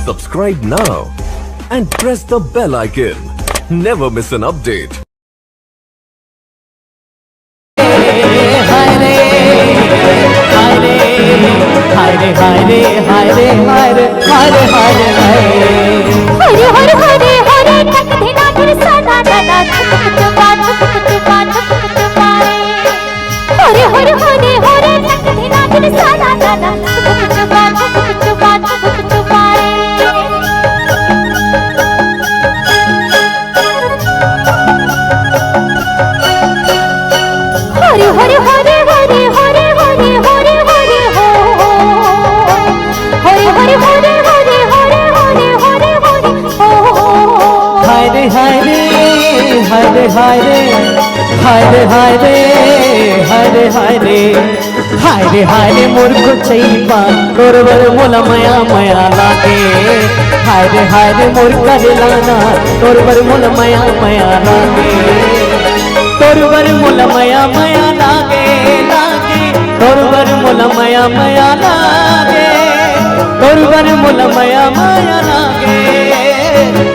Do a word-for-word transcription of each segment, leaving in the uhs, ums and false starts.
Subscribe now and press the bell icon. Never miss an update. हाय रे, हाय रे, हाय रे, हाय रे, हाय रे, हाय रे, हाय रे, मोर को चैपा, तोर बर मोला मया मया लागे। हाय रे, हाय रे, मोर करेलाना, तोर बर मोला मया मया लागे। तोर बर मोला मया मया लागे, लागे। तोर बर मोला मया मया लागे। तोर बर मोला मया मया लागे।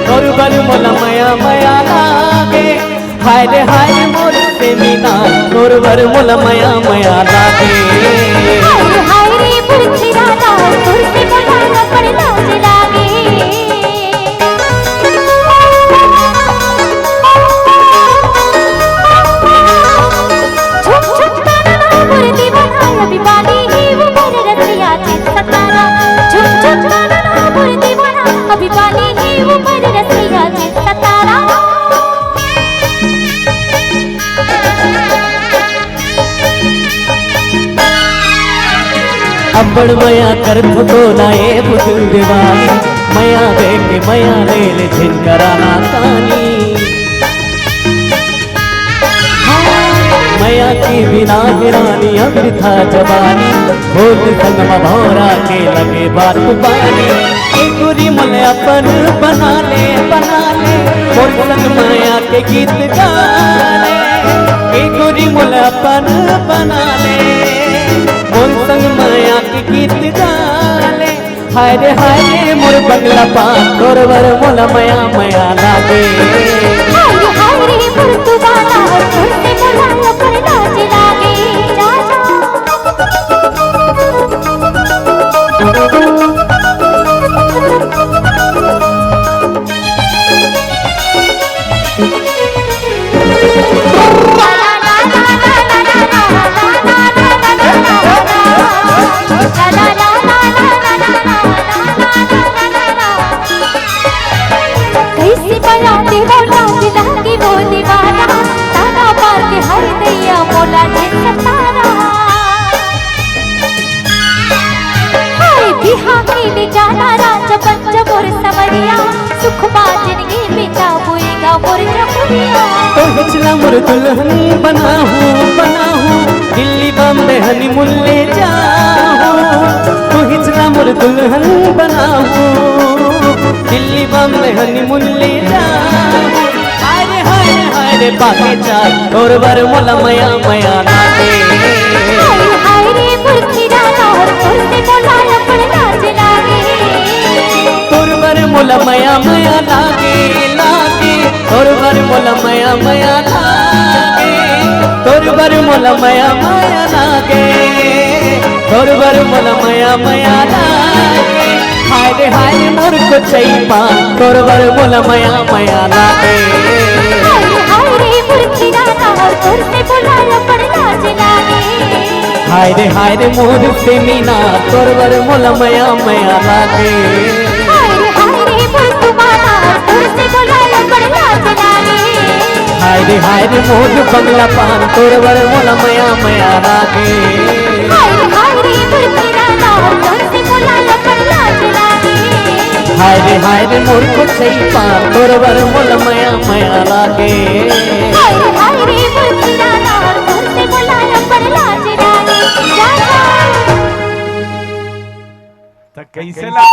तोर बर मोला मया मया लागे। हाय रे हाय रे मोर से मीना, तोर बर मोला मया मया लागे। हाय रे हाय रे मोर खिराना, तोर से मोला बड़ लाज लागे। झुक झुक ताना ना मोर दीवाना, अभी बानी ही वो मोर रसिया चित सताना। झुक झुक ताना ना मोर दीवाना, अभी बानी ही वो मोर रसिया चित सताना। अब्बड़ मया करथो तोला ए बुजुर्ग वाली, मया देके मया ले ले झिन कराना तानी। मया के बिना हे रानी अमृता जवानी, होत संग म भौरा के लगे बात बानी। ए गोरी मोले अपन बना ले, बना ले, मोर संग मया के गीत गा ले। ए गोरी मोले अपन बना ले, मोर संग मया के गीत गा ले। हाय रे हाय रे मोर बंगला पान, तोर बर मोला मया मया लागे। हाय रे हाय रे मोर तू बाला, तोर से मोला अपन लाज लागे। जा जा। कैसे बयाते मोला दिला के वो दीवाना, ताना मार के हर दैया मोला झिन सताना। हाय बिहानी ले जाना राजा पंच मोर सवरिया, सुख बा जिंदगी में ना होएगा मोर जमुनिया। तो हिचला मोर दुल्हन बनाहूँ, बनाहूँ, दिल्ली बॉम्बे हनीमून ले जाहूँ। तो हिचला मोर दुल्हन बनाहूँ, दिल्ली बॉम्बे हनीमून ले जाहूँ। हाय रे हाय रे हाय रे पाके चाल, तोर बर मोला मया मया लागे। हाय रे हाय रे मुरखी राना, तोर से मोला अपन लाज लागे। तोर बर मोला मया मया लागे, लागे। तोर बर मोला मया मया लागे। तोर बर मोला मया मया लागे। तोर बर मोला मया मया लागे। हाय रे हाय रे मोर को चैपा, तोर बर मोला मया मया लागे। हाय रे हाय रे मुरखी राना, तोर से मोला अपन लाज लागे। हाय रे हाय रे मोर से मीना, तोर बर मोला मया मया लागे। हाय रे हाय रे मोर तुमाना, तोर से मोला अपन लाज लागे। हाय रे हाय रे मोर बंगला पान, तोर बर मोला मया मया लागे। हाय रे हाय रे मोर किराना, तोर से मोला अपन लाज लागे। हाय रे हाय रे मोर को चैपा, तोर बर मोला मया मया लागे। हाय रे हाय रे मोर किराना, तोर से मोला अपन लाज लागे। जा जा। त कैसे लगा?